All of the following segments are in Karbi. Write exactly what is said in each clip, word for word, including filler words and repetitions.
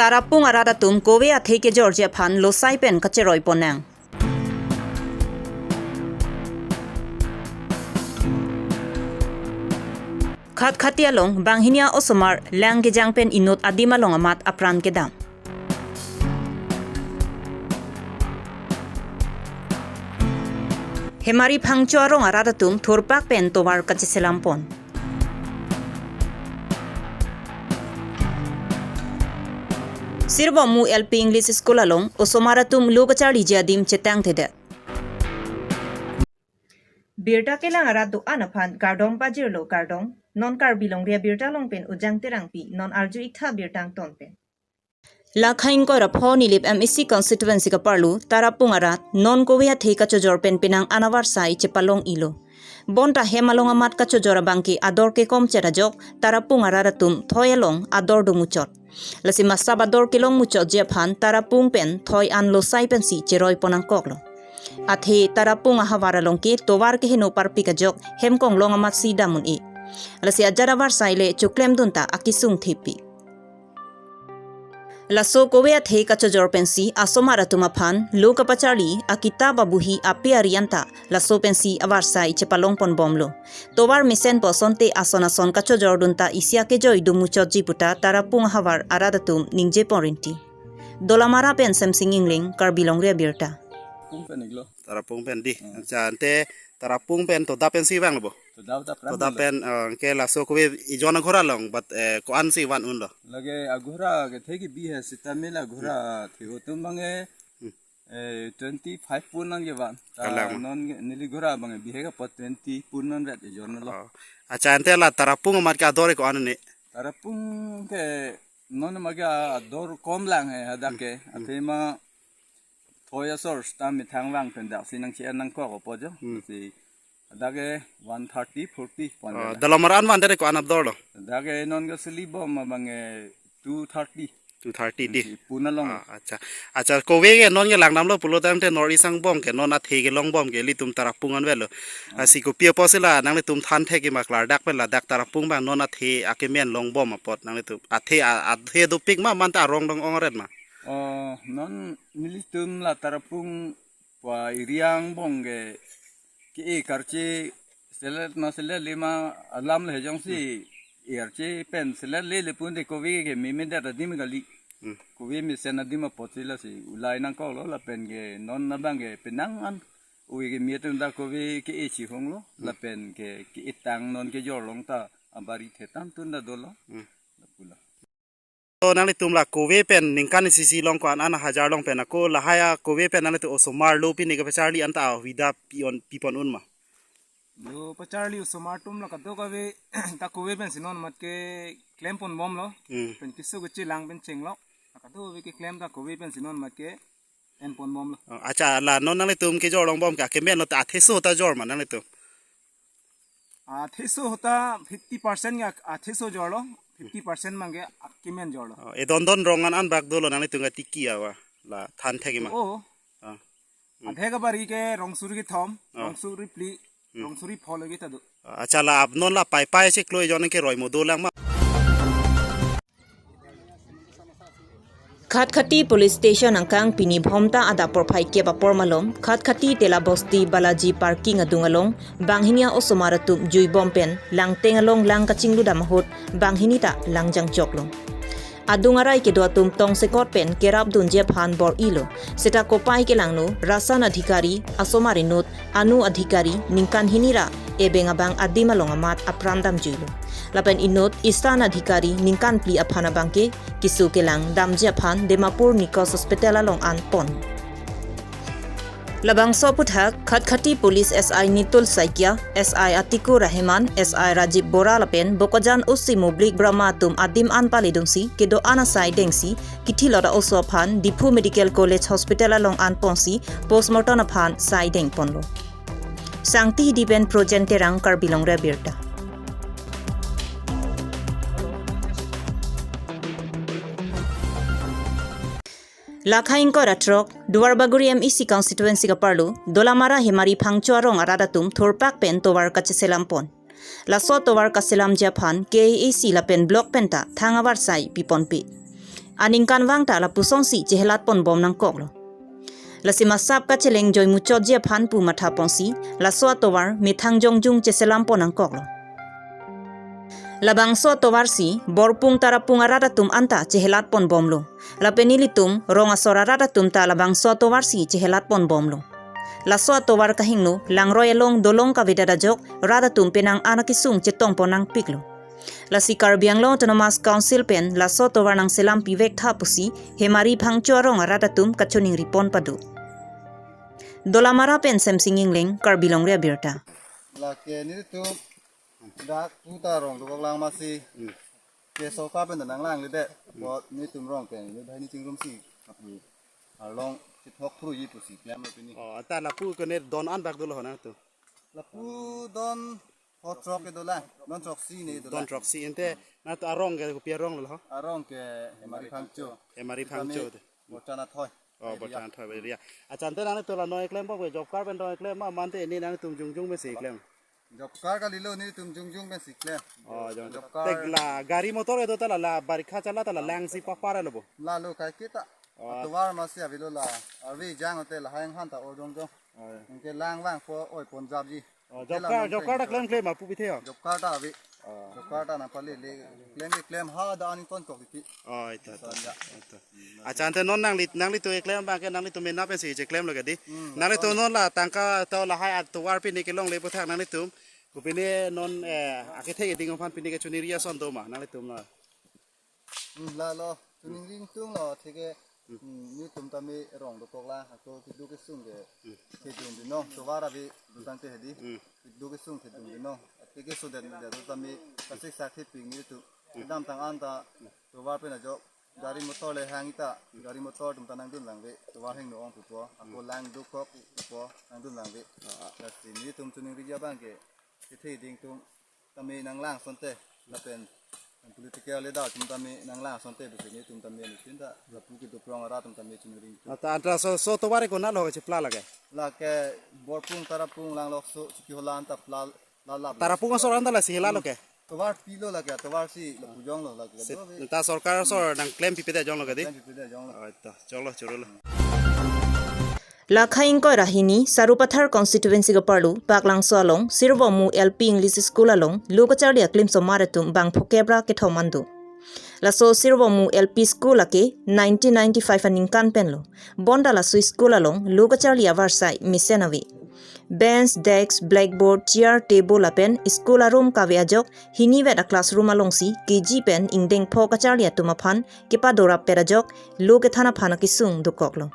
Tarapung arat atum kove athe kejorji aphan losai pen kacheroi ponnang. Khatkhati along banghini a-osomar lang kejang pen inut adim along amat apran kedam. Hemari Phangcho arong arat atum thurpak pen tovar kacheselam pon. Sirbom Mu L P English School along osomar atum lo kacharliji adim chetangthedet. Birta kelang arat do-an aphan kardom pajirlo, kardom. Non Karbi Longri Abirta along pen Ujang Terangpi, non arju iktha birta angton pen. Lakha ingkoi ra pho Nilip M A C constituency kaparlo Tarapung arat non kove athe kachojor pen penang an avarsai chepalong-ilo. Bonta hem along amat kachojor abangke ador kekom chet ajok Tarapung arat atum thoi along ador domuchot. Lasi masap ador kelong muchotji aphan Tarapung pen thoi an losai pensi cheroi ponnangkoklo. Athe Tarapung ahavar along ke tovar keheno parpik ajok hem konglong amatsi dam un-e. Lasi ajat avarsai le choklemdun ta akesung thepik. Laso kove athe kachojor pensi asomar atum aphan lo kapacharli akitap abuhi ape ari anta laso pensi avarsai chepalong ponbomlo. Tovar mesenpo asonte ason ason kachojordun ta isi akejoi domuchotji puta Tarapung ahavar arat atum ningje pon rinti. Dolamara pen Semsing Engleng, Karbi Longri Abirta. Pung pen iklo. Tarapung pen di. Hmm. Acha, ante Tarapung pen Toda pensi vanglo bo? Toda ta pran Toda lo. Pen, eh, ke laso kove ijon aghora long, but, eh, ko-ansi van unlo? Lake aghora kethe kebi he sitame la aghora Hmm. the atum abangke, Hmm. eh, twenty-five pun an kevan. Ta Kalang. Non ke neli aghora abangke bihek apot twenty pun an vet ijon lo. Oh. Acha, ante la Tarapung amat ke ador ko-an ne? Tarapung ke non amat ke ador kom lang he hadak ke. Hmm. Athema thoi asor stam methang vang pen daksi nangche-en nangkok apot jo. Hmm. Si hadak ke one thirty, forty pon Oh, la. Dolamara an van dere ko-an ador lo? Hadak ke non ke sili bom abangke two thirty. Two thirty di. Si pun along. Ah, acha. Acha, kove ke non ke langdamlo pulo tangte North East angbong ke non athe kelongbom ke ilitum Tarapung an velo. Ah. Lasi kopi apotsi la nanglitum thanthek ma klardak pen ladak Tarapung abang non athe akemen longbom apot nanglitum. Athe a-, athe dopik ma manta arong dong-ong ret ma? Oh, non nelitum la Tarapung pu area angbong ke ke-e karche selet ma selet le ma alam le jongsi Hmm. e karche pen selet le le pun te kove ke memedet adim kali. Hmm. Kove mesen adim apotsi lasi ulai nangkoklo lapen ke non abangke penang an ove keme atum ta kove ke-e chihonglo Hmm. lapen ke ke-e tang non kejor long ta abari thetan tun ta dolo. Hmm. Lapulo. So, nanglitum la kove pen ningkan isi isi long ko-an an hajar long pen ako lahai akove pen nanglitum osomar lo pine kapacharli anta vida pion pipon un ma? Lo pacharli osomar atum la kadokave ta kove pensi non amat ke klem ponbomlo. Hmm. Pen keso kechelang pen chenglok. La kadokave keklem ta kove pensi non amat ke en ponbomlo. Oh, acha, la non nanglitum kejor longbom ke akemen lo ta atheso ta jor ma nanglitum? Atheso ta fifty percent ya atheso jorlo, fifty percent abangke akemen jorlo. Oh, edondon rong an an bak dolo nanglitum katiki ava la thanthek ma? Oh. Ah. Hmm. Adhe kabari ke rongsuri kethom, Oh. rongsuri phli, Hmm. rongsuri pho lo kita do. Acha, la ap non la paipai si kloi jon ke roi mo dolang ma? Khatkhati Police Station angkang pini Bhomta adap porphai kep apor malom, Khatkhati Tela Bosti Balaji Parking adung along, banghini a-osomar atum juibom pen, langteng along lang kachingludam ahut, banghini ta langjang choklo. Adung arai kedo atum tongsekot pen kerapdunji aphan bor-ilo, seta kopai kelangno, Rasan Adhikari, asomar inut, Anu Adhikari, ningkan hini ra ebeng abang adim along amat apran damjuilo. Lapen inut Istan Adhikari ningkan phli aphan abangke keso kelang damji aphan Dimapur Nikos Hospital along an pon. Labangso aphuthak Khatkhati Police S I Nitul Saikia, S I Atikur Rahman, S I Rajib Bora lapen Bokajan O C Mublik Brahma atum adim an paledunsi kedo-an asai dengsi kithilot a-oso aphan Diphu Medical College Hospital along an ponsi postmortem aphan sai deng ponlo. Sangti Hidi pen Projen Terang, Karbi Longri Abirta. Lakha ingkoi ra throk, Duarbagori M A C constituency kaparlo, Dolamara Hemari Phangcho arong arat atum thurpak pen tovar kacheselam pon. Laso tovar kaselamji aphan K A A C lapen block penta thang avarsai piponpe. aningkanvang ta lapusonsi chehelatponbom nangkoklo. Lasi masap kacheleng joimuchotji aphan pu mathaponsi laso atovar methang jongjung cheselampon nangkoklo. Labangso atovarsi Borpung Tarapung arat atum anta chehelatponbomlo. Lapen nelitum rong asor arat atum ta labangso atovarsi chehelatponbomlo. Laso atovar kahingno langroi along dolong kavedet ajok rat atum penang an akesung chetongpon nangpiklo. Lasi Karbi Anglong Autonomous Council pen laso atovar nangselam pivek tha pusi Hemari Phangcho arong arat atum kachiningri pon pado. Dolamara pen Semsing Ingleng, Karbi Longri Abirta. Lake nelitum dak puta rong dokok lang masi. Hmm. Ke sorkar pen nanglang lide. Hmm. Bot nelitum rong ke neli bahini chingrumsi. Apu arlong chithok phruji pusi klemlo pini. Oh, anta lapu kene don an bak dolo ho nangtum. Lapu don ho throk ke dolang, don throksi ne dolang. Don throksi ante nangtum arong ke kopi arong lo ho? Arong ke Hemari Phangcho. Hemari Phangcho. Kami Bochan Athoi. Oh, area. Bochan Athoi area. Accha, ante nangtum la noi klem pa job card pen noi klem ma mante ne nangtum jongjung pensi klem? Job card kalilo, nelitum jongjung pensi klem. Oh, jong. Job card. Te la gari motor kedo ta la, la barikha chala ta la langsi papar lo bo. Lalo kai kita. Oh. Atovar masi avelo la. Arve jang hotel la hang han ta or jongjong. Oh, ya. Anke lang vangpo oi pon japji. Oh, job card, job card ta klem klem apu pithe ho? Job card ta ave. Oh. Job card ta nangpale le klem ke klem ha da aning tonkok titi. Oh, ita, ita, ita. Accha, ante non nangli, nanglitum keklem abang ke nanglitum mena pensi cheklemlo ke dei. Hmm, nanglitum non la tangka to lahai atovar pini kelongle aputhak nanglitum kopine non, eh, akethe keding aphan pini kachiningri ason do ma nanglitum na? Hmm, lalo, chiningri ingtunglo, theke, hmm, nelitum tame rong dokok lang, ako keduk kesung ke, hmm, thedung binong, atovar ave dotangte hedi, hmm, keduk kesung thedung binong, theke sodet medet tame, kasik sak thepik nelitum, hmm, kedamtang anta, atovar pen ajok, gari motor le hang ita, gari motor atum ta nangdun vangve, atovar hingno ong pupo, ako lang dokok pupo, nangdun vangve. Ah. Lasi nelitum chiningriji abang ke, kethe keding atum, tame nanglang asonte, lapen political leader atum tame nanglang asonte, besi nelitum tame nitin ta, lapu kedo prong arat atum tame chiningri. Anta, anta so, so atovar ke konatlo chepla lake? Lake Borpung, Tarapung, Langlokso, Chokihola anta pla, pla lap. Tarapung asor anta lasi helalo ke? Atovar pilo lake, atovarsi lapu jonglo lake. Se, anta sorkar asor nangklem pipedet jonglo ke dei? Klem pipedet jonglo. Oh, ita, cholo, chorolo. Lakha ingkoi ra hini, Sarupathar constituency keparlo, Paklangso along, Sirvomu L P English School along, lo kacharli aklimsomar atum bang phokep ra kethom an do. Laso Sirvomu L P School ake nineteen ninety-five aningkan penlo. Bonta laso school along, lo kacharli avarsai mesen ave. Bench, desk, blackboard, chair, table lapen school arum kave ajok, hinivet a classroom alongsi, K G pen ingdeng pho kacharli atum aphan, kepadorap pet ajok, lo kethan aphan akesung dokoklo.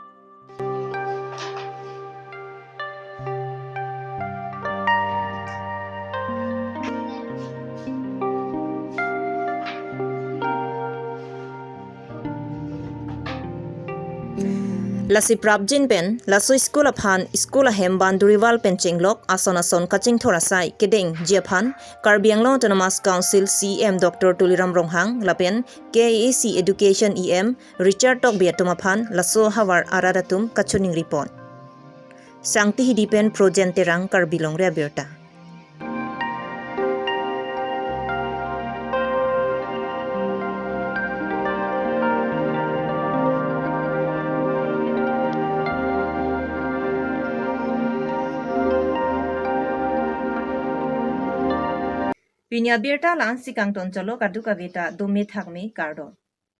Lasi prapjin pen, laso school aphan, school ahem boundary wall pen chenglok, ason ason kachingthur asai, kedengji aphan, Karbi Anglong Autonomous Council C E M Doctor Tuliram Ronghang, lapen K A A C Education E M, Richard Tokbi atum aphan laso havar arat atum kachiningri pon. Sangti Hidi pen Projen Terang, Karbi Longri Abirta. Pini abirta la-ansi kangton cholo, kadokave ta dome thakme, kardom.